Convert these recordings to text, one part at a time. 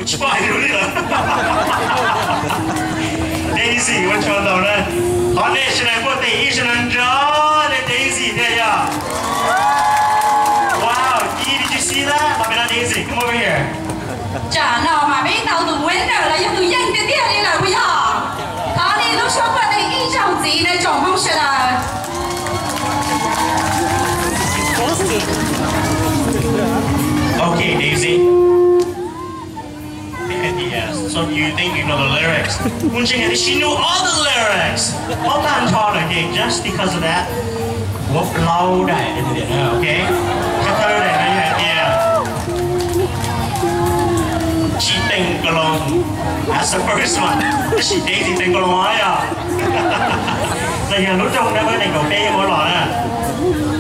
Tsis pom hais lus li lawm. Daisy, ua tsaug ntau na. Qhov nej sawv daws npuaj tes ib zaug nrov nrov rau Daisy thiab yog. Wow, did you see that? Love it, Daisy. Come over here. Tsam no mas peb tau tus winner los yog tus yeej tiag tiag li lawm puas yog? Thov nej lub suab npuaj tes ib zaug ntxiv na tsoom Hmoob sawv daws. Okay, Daisy. Yes, so you think you know the lyrics? Kuv ntseeg tias nej sib hnov all the lyrics. Paub tag nrho lawm ces just because of that, kuv plaub daim, okay? Thawj daim no yog hais tias She Teem Ka Loos, that's the first one. Tab sis Daisy Teem Ka Loos yog. Los yog lub rooj no nees nkaum peb yuav muab los na.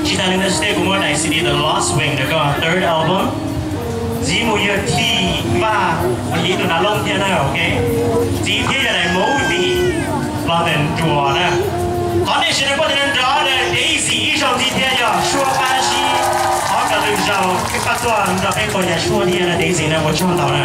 Tsis tas li ntawd, kuv muab daim C D The Lost Wing, the third album. Ntxiv mus yog Thim Vaj, ua li tus nas looj thiab na, ok. Ntxiv thiab yog daim movie los ntawm Nruas na. Thov nej sawv daws npuaj tes nrov rau Daisy ib zaug ntxiv thiab, yog suab qab zib, thov kom lwm zaus peb pab tuaj nrog peb quas yas suab thiab na Daisy na, ua tsaug ntau na.